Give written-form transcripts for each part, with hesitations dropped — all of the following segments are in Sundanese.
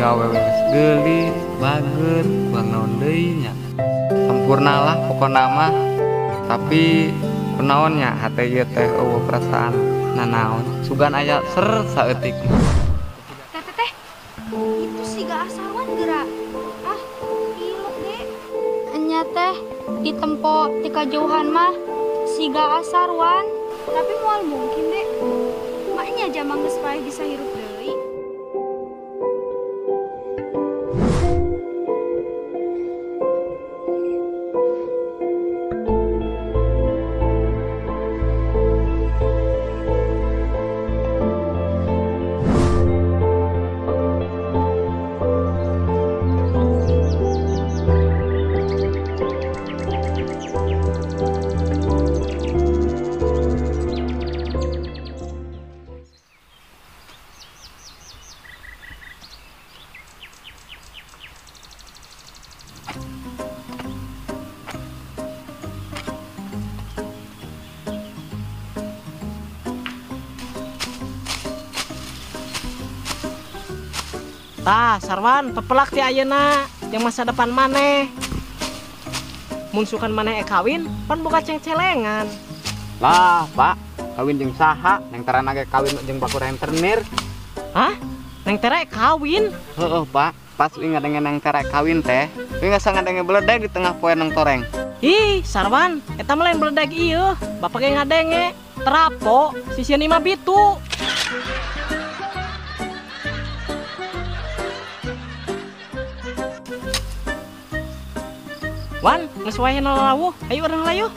Ya awewe geus geulis, bager, kurang naon deui nya. Sampurna lah pokona mah. Tapi kunaon nya hate ieu teh eueuh perasaan nanaon. Sugan aya ser saeutik mah. Teh teh, itu siga Asarwan geura. Ah, ilok deh. Enya teh ditempo ti kajauhan mah siga Asarwan. Tapi moal mungkin deh. Maknya jamang geus paeh bisa hirup deui. Tah, Sarwan, pepelak ti ayeuna yang masa depan maneh. Mun sukan maneh kawin, pan boga ceng-celengan. Lah, Pak, kawin jeung saha? Neng Tera ge kawin jeung baku rentenir. Hah? Neng Tera kawin? Heeh, Pak. Pas uing ngadenge Neng Tera kawin teh, uing asa ngadenge beledeg di tengah poe nang toreng. Ih, Sarwan, eta mah lain beledeg ieu. Bapak ge ngadenge, terapo sisieun imah bitu. Wan, geus wae lalawuh, ayo urang layuh.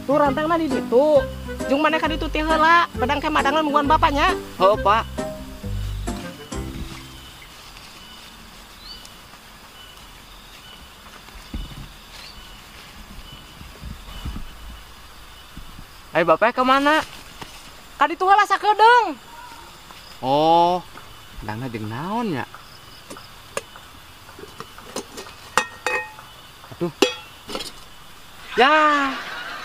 Tuh rantangna di ditu. Jeung maneh ka ditu ti heula, pedang ke madangan mungguan bapaknya. Heuh, Pak. Ayo bapak kemana? Ka ditu heula sakedeung. Oh, dangna jeung naon nya? Aduh. Ya,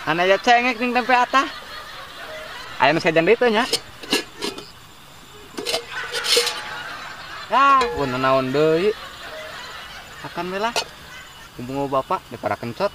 ana aya cengek ning tempe atah. Aya nu sejan deui teh nya. Ya, pun naon deui. Akan we lah. Kumpul bapak daripada kencot.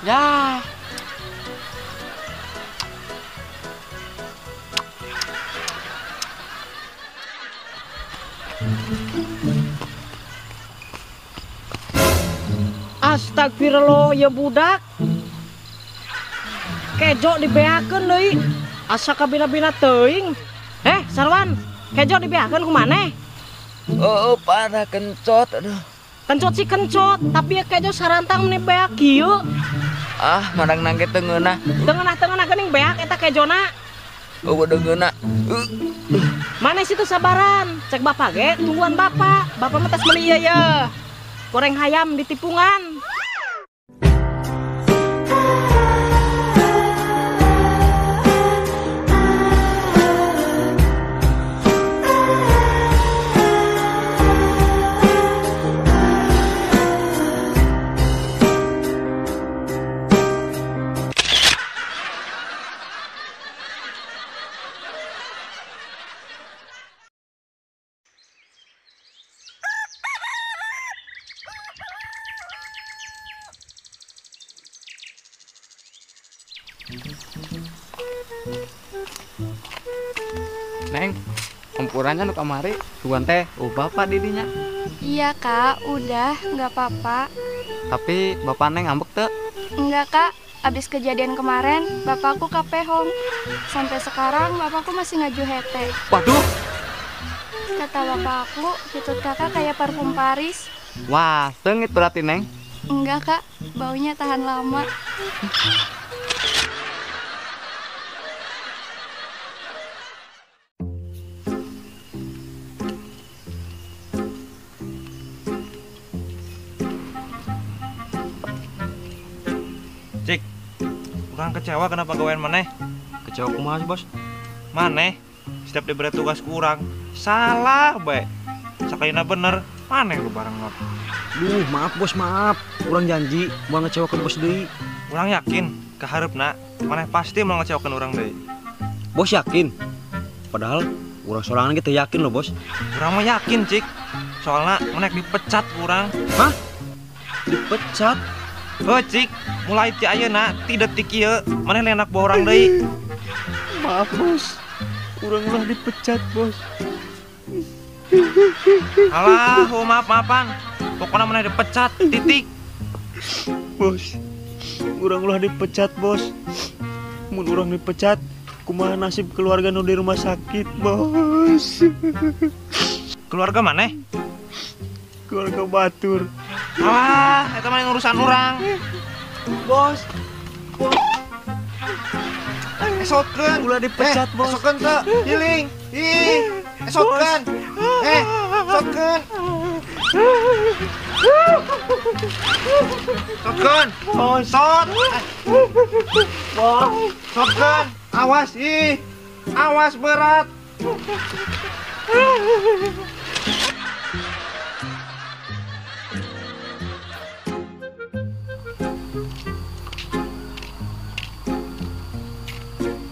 Ya. Astagfirullah ya budak. Kejo dibeakeun deui. Asa kabina-bina teuing. Sarwan, kejo dibeakeun ku maneh? Oh, parah kencot aduh. Kencot sih kencot, tapi ya kejo sarantang meni beak kieu. Ah, madang nangge teu ngeunah. Teu ngeunah geuning beak eta kejona. Eueuh deui ngeunah. Maneh situ sabaran, cek bapak ge tungguan bapak. Bapak mah tos meuli ieu ye. Goreng hayam di tipungan. Neng, kompurannya nu kamari, sugan teh, bapak didinya. Iya kak, udah, nggak apa-apa. Tapi bapak Neng ngambek teu? Enggak kak, abis kejadian kemarin, bapakku kapehong. Sampai sekarang bapakku masih ngaju hete. Waduh! Kata bapakku, hitut kakak kayak parfum Paris. Wah, sengit berarti Neng? Enggak kak, baunya tahan lama. Cik, urang kecewa kenapa gawean maneh? Kecewa kumaha sih, Bos? Maneh setiap diberi tugas kurang salah bae. Sakalina bener, maneh lu bareng lot. Duh, maaf Bos, maaf. Urang janji moal ngecewakeun Bos deui. Urang yakin kahareupna maneh pasti moal ngecewakeun urang deui. Bos yakin? Padahal urang sorangan ge teu yakin loh, Bos. Urang mah yakin, Cik. Soalna maneh dipecat urang. Hah? Dipecat? Heuh, Cik. Mulai ti ayeuna ti detik ieu maneh lain anak buah urang deui. Maaf, Bos. Urang ulah dipecat, Bos. Alah, oh maaf-maafan. Pokoknya maneh dipecat, titik. Bos, urang ulah dipecat, Bos. Mun urang dipecat, kumaha nasib keluarga nu di rumah sakit, Bos? Keluarga maneh? Keluarga batur. Alah, eta mah urusan urang. Bos, Bos. Esotkeun. Ulah dipecat, Bos. Esotkeun teu, hiling. Ih, esotkeun. Esotkeun. Esotkeun. Bos. Sot. Bos. Esotkeun. Awas ih. Awas berat.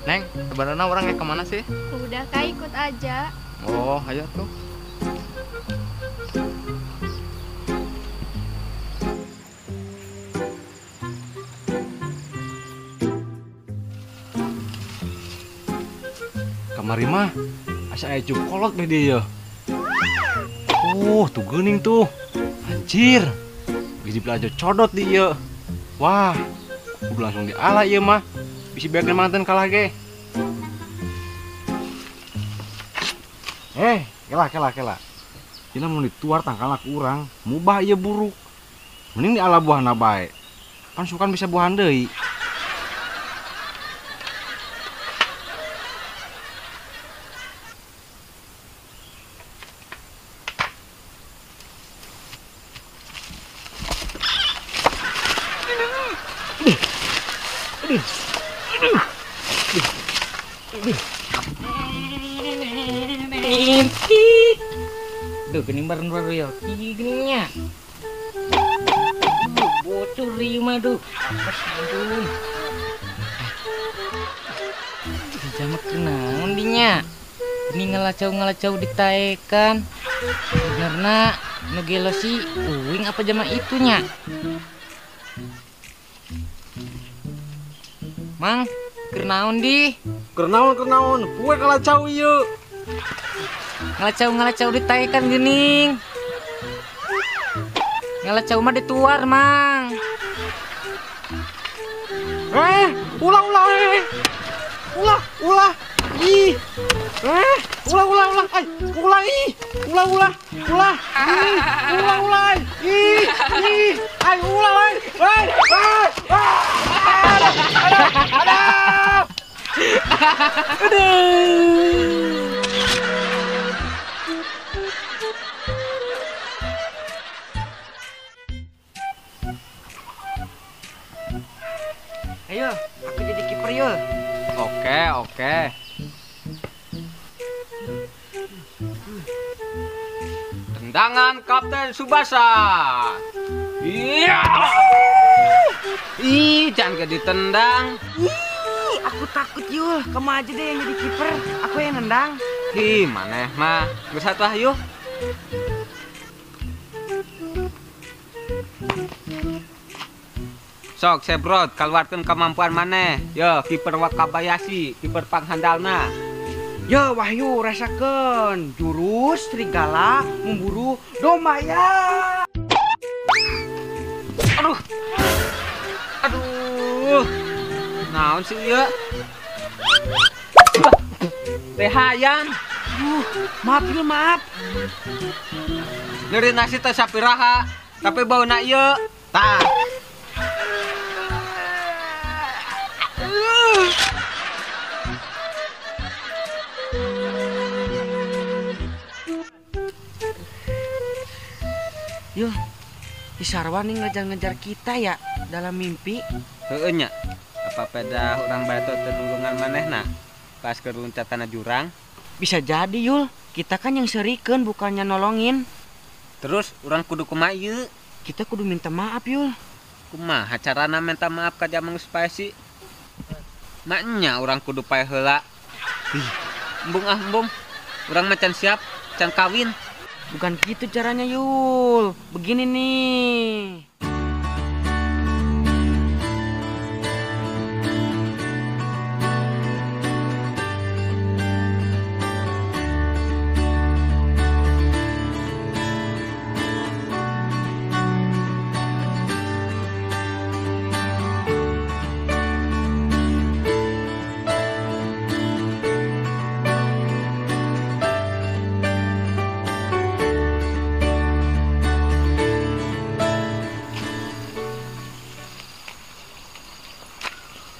Neng, sebenarnya orangnya kemana sih? Udah kak, ikut aja. Oh, ayo tuh. Kamari mah asa aya cup kolot deh dia. Oh, tuh geuning tuh. Anjir. Geus belajar codot dia. Wah, udah langsung diala ieu mah. Bisi beak mantan kalah ge. Kela kela kela. Dina mun dituar tangkalna ku urang, mubah ieu buruk. Mending diala buahna bae. Pan sukan bisa buahan deui. Duh, geuning bareng royalti geuningnya. Bocor ieu mah duh. Apa sih? Jamak kunaon dinya? Ini ngelacau-ngelacau ditaekan. Benerna nu gelo si uing apa jama itunya? Mang, keur naon di? Keur naon, poe kalacau ieu. Ngelacau-ngelacau ditaekan geuning. Ngelacau mah dituar, Mang. Ulah ulah Ulah, ulah. Ih. Ulah ulah ulah. Ay, ulah ih. Ulah ulah. Ulah. Ih, ulah ulah. Ih, ih. Ay, ulah ay. Ay, ay. Aduh, aduh. Aduh. Ayo, aku jadi kiper yuk. Oke, oke. Tendangan Kapten Tsubasa. Iya. Ih, jangan ke ditendang. Ih, aku takut yuk. Kamu aja deh yang jadi kiper, aku yang nendang. Ih, maneh mah. Geus atuh yuk. Sok sebrot keluarkan kemampuan maneh. Yo, kiper Wakabayashi, kiper panghandalna. Yo Wahyu rasakeun jurus serigala memburu domba ya. Aduh. Aduh. Naon sih ieu? Lehayan. Maaf yul, maaf. Nyeri nasi teh sapiraha, tapi bauna ieu. Tah. Yo, si Sarwan nih ngejar-ngejar kita ya. Dalam mimpi? Heueuh nya. Apa peda urang bae teu nulungan manehna pas keur loncat kana jurang? Bisa jadi, Yul. Kita kan yang serikeun bukannya nolongin. Terus urang kudu kumaha ieu? Kita kudu minta maaf, Yul. Kumaha carana minta maaf ka jamang geus paeh sih? Maknya urang kudu paeh heula. Ih, embung ah embung. Urang mah can siap, can kawin. Bukan gitu caranya, Yul. Begini nih.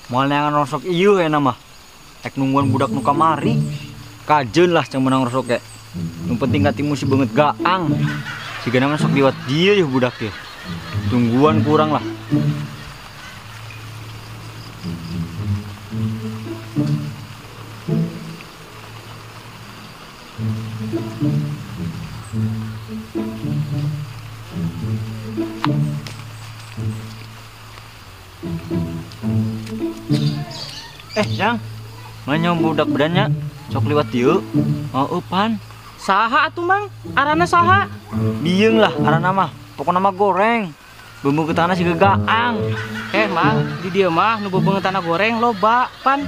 Moal neangan rosok ieu ya nama. Ek nungguan budak nu kamari. Kajeun lah can menang rosok ge. Nu penting katimu si beungeut gaang. Sigana mah sok liwat dieu yeuh budak teh. Tungguan kurang lah. Jang, mana budak bedannya? Sok liwat dieu. Oh, pan. Saha atuh, Mang? Arana saha? Dieung lah arana mah. Pokona mah goreng. Bumbu ketana siga gaang. Mang, di dieu mah nu beungeutana goreng loba, pan.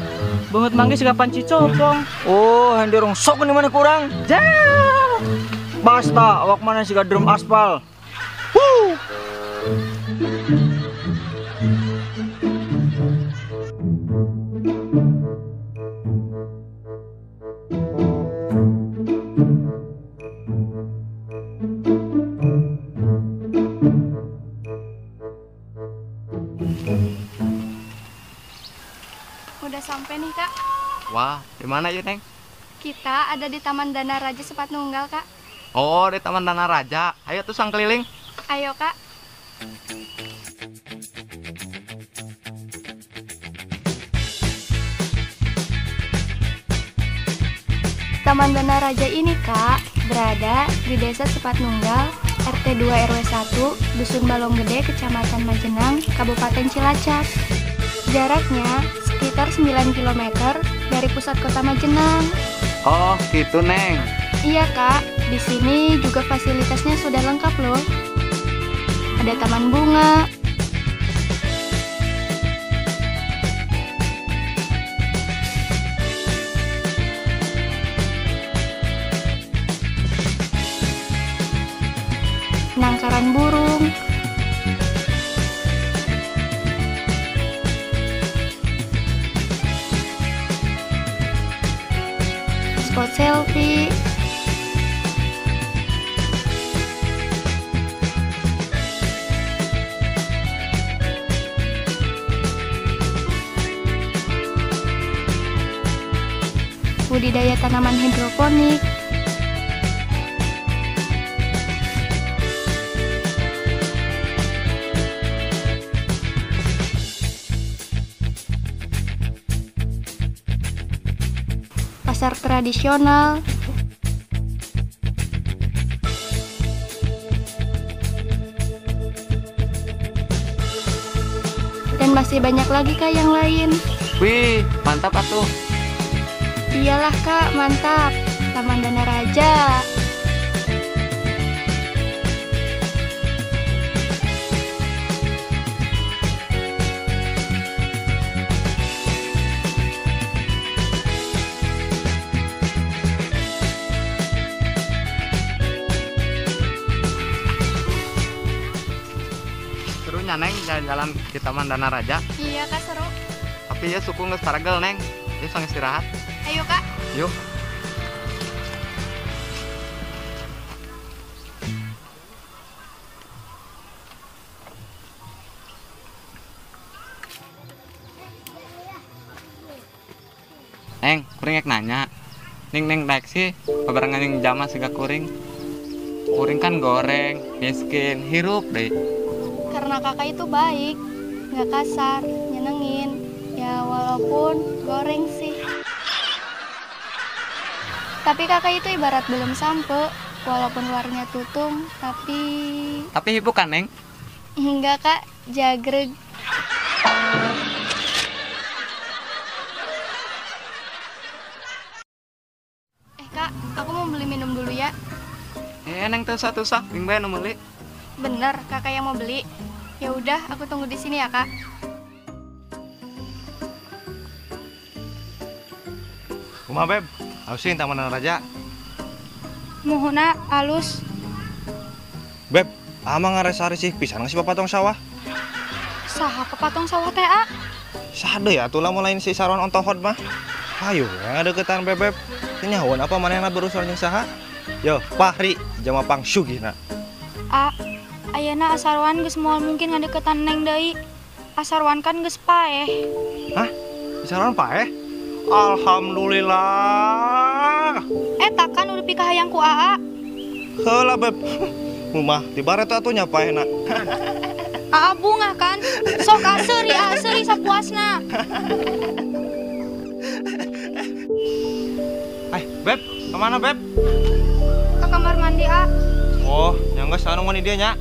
Beungeut mangge siga panci copong. Oh, hende rongsok di mana kurang? Jang. Basta, awak mana siga drum aspal. Wuh. Udah sampai nih, Kak. Wah, di mana ya, Neng? Kita ada di Taman Dana Raja Sepat Nunggal, Kak. Oh, di Taman Dana Raja. Ayo tuh sang keliling. Ayo, Kak. Taman Dana Raja ini, Kak, berada di Desa Sepat Nunggal, RT 2 RW 1, Dusun Balong Gede, Kecamatan Majenang, Kabupaten Cilacap. Jaraknya sekitar 9 km dari pusat kota Majenang. Oh, gitu, Neng. Iya, Kak. Di sini juga fasilitasnya sudah lengkap loh. Ada taman bunga, penangkaran burung, spot selfie, budidaya tanaman hidroponik, pasar tradisional, dan masih banyak lagi, Kak, yang lain. Wih, mantap atuh. Iyalah, Kak, mantap. Taman Dana Raja. Serunya, Neng, jalan-jalan di Taman Dana Raja. Iya, Kak, seru. Tapi ya suku geus paragel, Neng. Ya sang istirahat. Ayo, Kak. Yuk. Neng, kuring ek nanya. Neng, neng daek sih babarengan jeung jama siga kuring. Kuring kan goreng, miskin, hirup deh. Karena kakak itu baik, Nggak kasar, nyenengin. Ya walaupun goreng sih. Tapi kakak itu ibarat belum sampe. Walaupun luarnya tutung, tapi... Tapi bukan, Neng? Enggak, Kak. Jagreg. Kak, aku mau beli minum dulu ya. Neng tuh satu-satu, bing bae nu meuli. Bener, kakak yang mau beli. Ya udah, aku tunggu di sini ya, Kak. Kumaha, Beb? Halusin Taman Raja. Muhuna alus. Beb, ama ngaresari sih pisan si papatong sawah. Saha papatong sawah teh, A? Saha deui atuh lamun lain si Sarwan ontohod mah. Hayu, yang deketan Bebeb. Teu nyahoan apa manehna berurusan jeung saha? Yo, Fahri jama pangsugihna. A, ayeuna Asarwan geus moal mungkin ngadeukeutan Neng deui. Asarwan kan geus paeh. Hah? Asarwan paeh? Alhamdulillah. Eta kan udah pikahayang ku Aa. Heula Beb. Mumah dibaret atuh nya paehna. Aa bungah kan? Sok aseuri sapuasna. Beb, kemana Beb? Ke kamar mandi, A. Oh, yang geus anu mandi dia nya.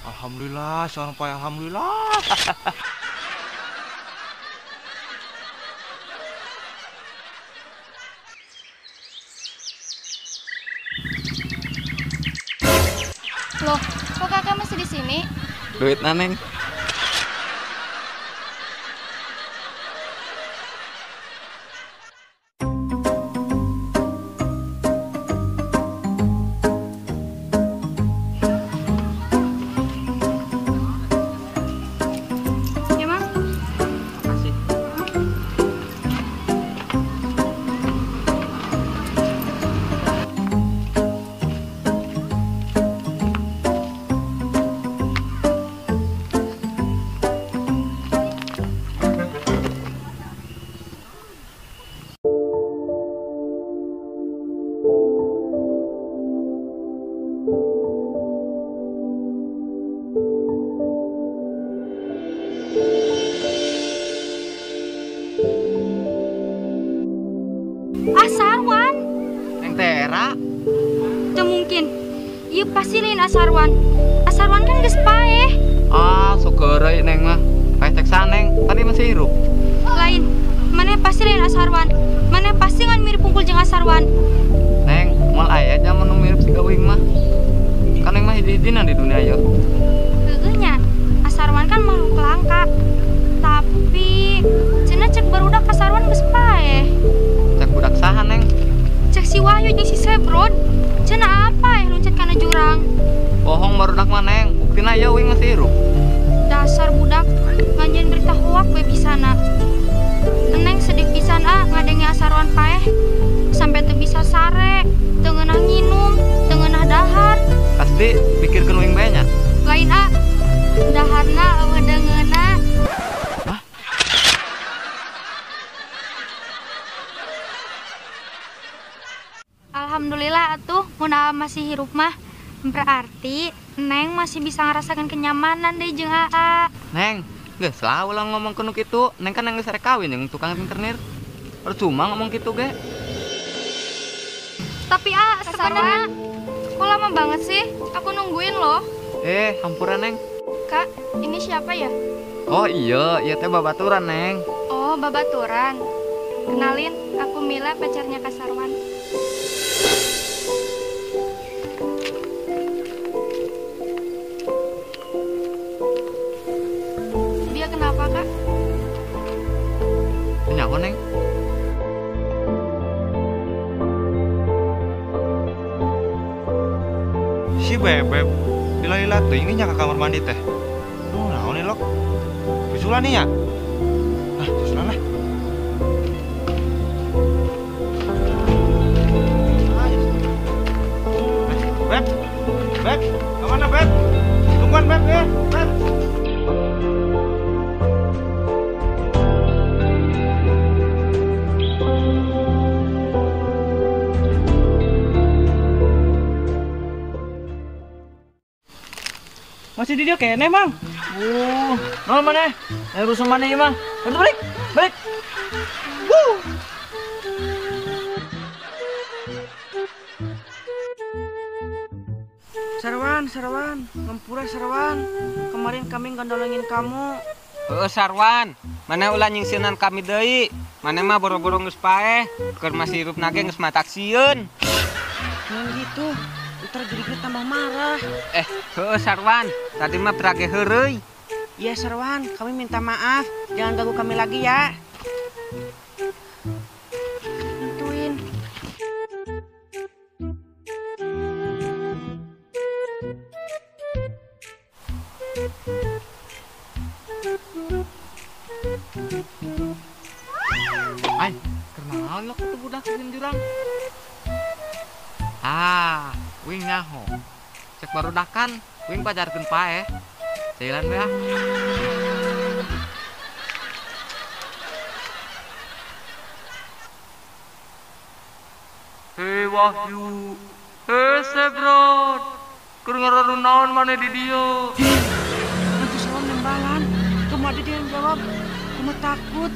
Alhamdulillah, seorang paeh alhamdulillah. Loh, kok kakak masih di sini? Duit Neng. Ya, Mang. Makasih. Asarwan. Neng Tera. Teu mungkin. Ieu pasti lain Asarwan. Asarwan kan geus paeh. Ah, sok geureuy Neng mah. Paeh cek Neng, tadi masih hirup. Lain. Maneh pasti lain Asarwan. Maneh pasti ngan mirip pungkul jeung Asarwan. Neng, moal aya jalma nu mirip siga uing mah. Kan Neng mah hiji-hijina di dunia ieu. Heueuh nya. Asarwan kan makhluk langka. Tapi cenah cek barudak Asarwan geus paeh. Cek budak saha, Neng? Cek si Wahyu jeung si Sebrod. Cenah apa ya loncat kana jurang? Bohong barudak mah, Neng. Buktina ieu uing masih hirup. Dasar budak nganjeun berita hoak we bisana. Neng sedih pisan ah ngadenge Asarwan paeh. Sampai teu bisa sare, teu ngeunah nginum, teu ngeunah dahar. Pasti pikirkeun uing bae nya. Lain ah. Daharna eueuh deungeunna. Hah? Alhamdulillah atuh mun Aa masih hirup mah berarti Neng masih bisa ngerasakan kenyamanan deh jeung Aa. Neng, geus lah ulah ngomong nu kitu. Neng kan geus rek kawin jeung tukang rentenir. Percuma ngomong kitu ge. Tapi A, sebenarnya kok lama banget sih? Aku nungguin loh. Hampura Neng. Kak, ini siapa ya? Oh iya, iya teh babaturan Neng. Oh, babaturan. Kenalin, aku Mila, pacarnya Kak Sarwan. Dia kenapa, Kak? Kenapa, Neng? Si Bebeb, lila-lila teuing nya ke kamar mandi teh. Oh, naon nih lok? Susulan nih ya? Ah, susulan lah. Beb, Beb, kemana Beb? Tungguan Beb ya, Beb. Masih di dia kene, Mang. Nol maneh? Urusan maneh ieu mah. Bantu balik. Balik. Wuh. Sarwan, Sarwan, ngampura Sarwan. Kemarin kami ngandolongin kamu. Heeh Sarwan, mana ulah nyingsieunan kami deui. Mana mah boro-boro geus paeh, keur masih hirup nage geus matak sieun. Jangan gitu, ntar jurignya tambah marah. Heeh Sarwan, tadi mah prage heureuy. Iya Sarwan, kami minta maaf. Jangan ganggu kami lagi ya. Nentuin. Ay, kenaon lo kutu budak jeung jurang. Ah, wing nyaho. Cek barudakan, wing pajarkeun paeh. Jalan we ah. Hei Wahyu, hei Sebrot, keur ngaradun naon maneh di dieu? Hantu Sarwan nembalan, kumaha dia yang jawab? Kumaha takut?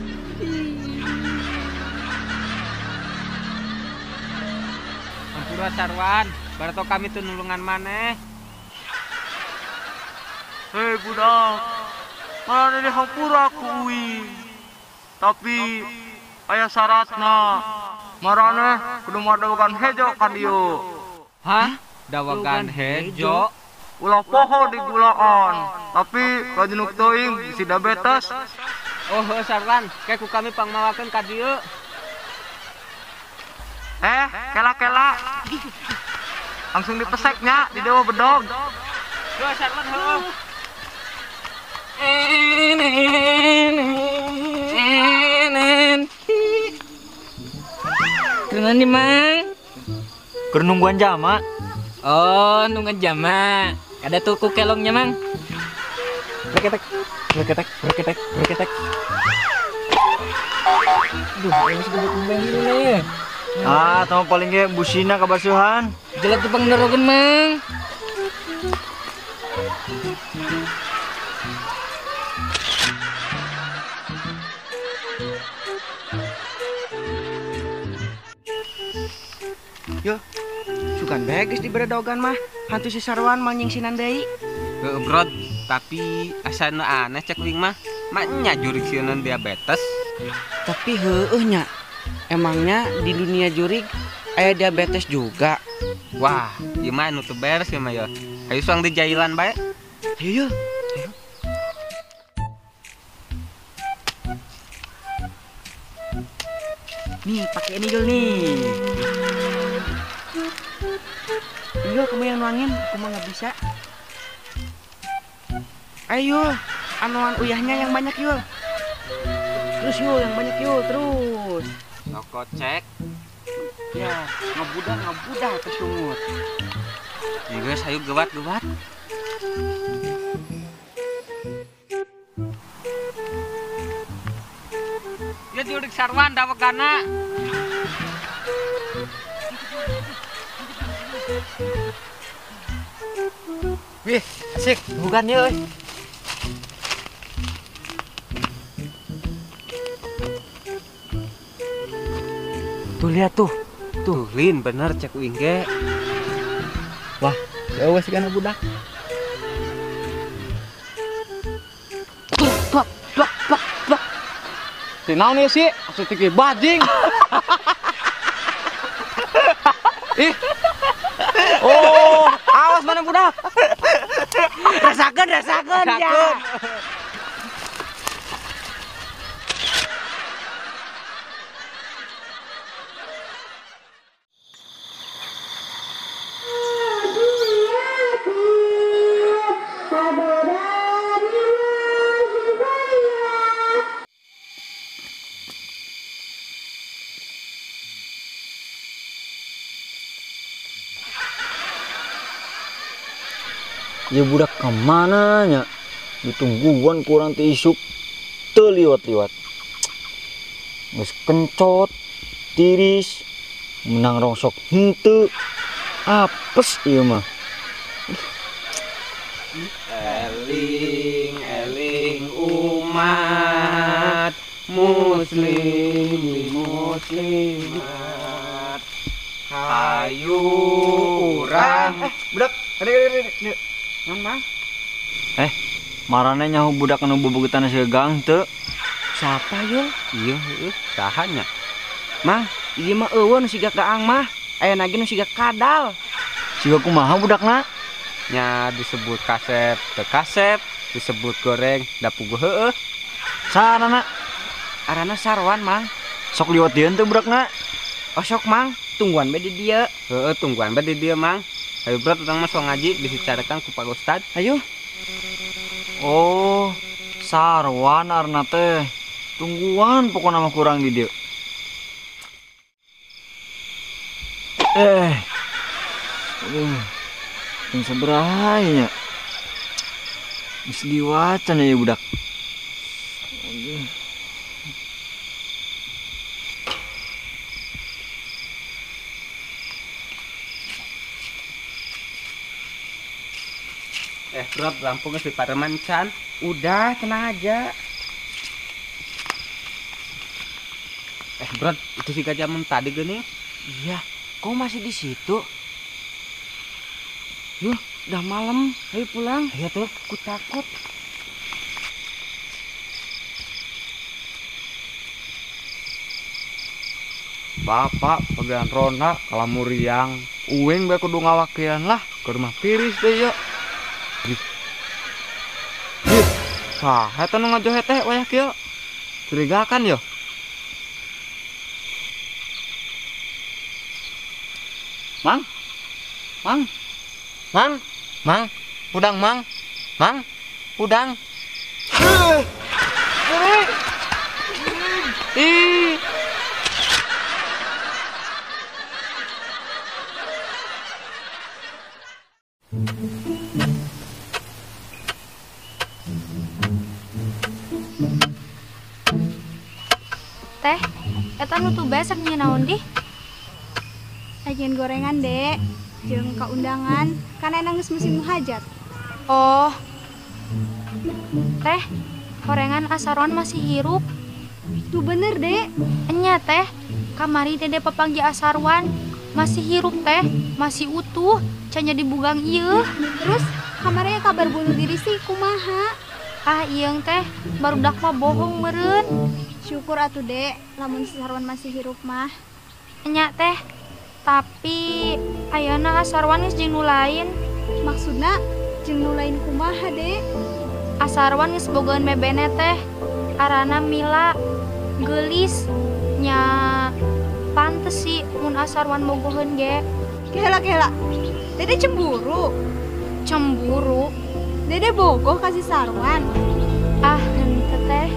Ampura Sarwan, barato kami tuh nulungan maneh. Hei budak, mana ini hampura ku uing. Tapi aya syaratna. Maraneh kudu madawagan hejo ka dieu. Hah? Dawagan hejo? Ulah poho digulaan, tapi kajunuk teuing bisi diabetes. Oh heuh Sarwan, ke ku kami pangmawakeun ka dieu. Kela-kela. Langsung dipeseknya di dewa bedog. Heuh Sarwan heuh. Keur nih mang? Keur nungguan jama. Oh, nungguan jama. Ada tuh ku kelongnya mang. Reketek, reketek, reketek, reketek. Aduh, ini sudah berkembang ini. Ah, tama paling ge busina kabasuhan. Jelek tuh pangnerogeun mang. Yo, sugan bae geus dibere daogan mah. Hantu si Sarwan mah nyingsinan deui. Heuh brod, tapi asa nu aneh cek uing mah. Maknya jurig sieun diabetes. Tapi heueuh nya. Emangnya di dunia jurig aya diabetes juga? Wah, ieu mah nu teu beres ieu mah ya. Hayu suang di jailan bae. Ayo, ayo. Nih, pakai ini dulu nih. Iya, kamu yang nuangin, aku mah nggak bisa. Ayo, anuan uyahnya yang banyak Yul. Terus Yul, yang banyak Yul, terus. Toko cek. Ya, ngabudah ke sumur. Geus, ayo gewat-gewat. Ya jurig Sarwan dawegana. Wih, asik, bukan ya, euy. Tuh lihat tuh. Tuh, Lin, bener cek uing ge. Wah, eueuh sigana budak. Plak plak plak plak. Si naon ieu sih? Asup tiki bajing. Ih. Oh, awas mana budak. Rasakeun, rasakeun ya. Ya budak kemana nya? Ditungguan kurang ti isuk teu liwat-liwat. Geus kencot, tiris, menang rongsok henteu. Apes ieu mah. Eling Umat muslim muslimat hayu urang. Budak, ada. Mang, Mang. Marane nyaho budak anu bobogetan si Gaang teu? Siapa Yul? Iya, heueuh, saha nya? Mang, ieu mah eueuh nu siga Gaang mah. Aya lagi nu siga kadal. Siga kumaha budakna? Nya disebut kasep, teu kasep, disebut goreng, da puguh heueuh. Sarana? Arana Sarwan, Mang. Sok liwat dieun teu budakna? Osok, Mang. Tungguan bae di dieu. Heueuh, tungguan bae di dieu, Mang. Ayo bro, urang mah sok ngaji bisi carekan ku Pak Ustad. Ayo. Oh, Sarwan arna teh. Tungguan pokona mah kurang di dieu. Aduh. Yang sabaraha nya? Geus diwacan ya budak. Aduh. Bro, lampu geus dipareman can. Udah, tenang aja. Bro, itu si gajah mun tadi geuning. Iya, kok masih di situ? Yuh, udah malam. Ayo pulang. Ayo tuh. Ku takut. Bapak bagian ronda kalah muriang. Uing bae kudu ngawakian lah ke rumah tiris deh yuk. Ih, saha eta nu ngajohet teh wayah kieu? Curigakan yo. Mang. Mang. Mang, Mang, udang Mang. Mang, udang. Ih. Teh, eta nu tuh besek nyeun naon dih? Ajeun gorengan, Dek. Jeung kaundangan, kan enak geus musim hajat. Oh. Teh, gorengan Asarwan masih hirup. Itu bener, Dek. Enya teh, kamari Dede papanggih Asarwan masih hirup teh, masih utuh, can jadi bugang ieu. Terus kamarnya kabar bunuh diri sih kumaha? Ah, ieung teh, barudak mah bohong meureun. Syukur atuh, Dek, lamun si Sarwan masih hirup mah. Enya teh, tapi ayeuna Asarwan geus jeung nu lain. Maksudna jeung nu lain kumaha, Dek? Asarwan geus bogaeun mebene teh. Arana Mila, geulis nya pantes sih mun Asarwan bogoheun ge. Kela kela. Dede cemburu. Cemburu. Dede bogoh ka si Sarwan. Ah, henteu teh.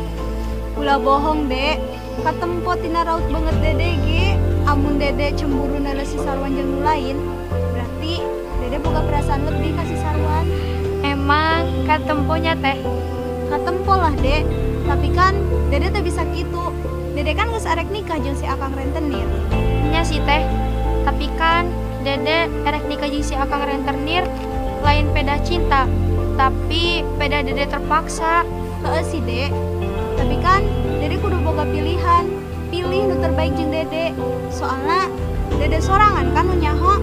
Ulah bohong, Dek. Katempo tina raut banget Dede ge. Amun Dede cemburu nala si Sarwan jeung nu lain, berarti Dede boga perasaan lebih ka si Sarwan. Emang katemponya teh? Katempo lah, Dek. Tapi kan Dede teh bisa kitu. Dede kan geus arek nikah jeung si Akang rentenir. Nya sih teh. Tapi kan Dede erek nikah jeung si Akang rentenir lain peda cinta, tapi peda Dede terpaksa. Heeh sih, Dek. Tapi kan Dede kudu boga pilihan. Pilih nu terbaik jeung Dede. Soalna Dede sorangan kan nu nyaho.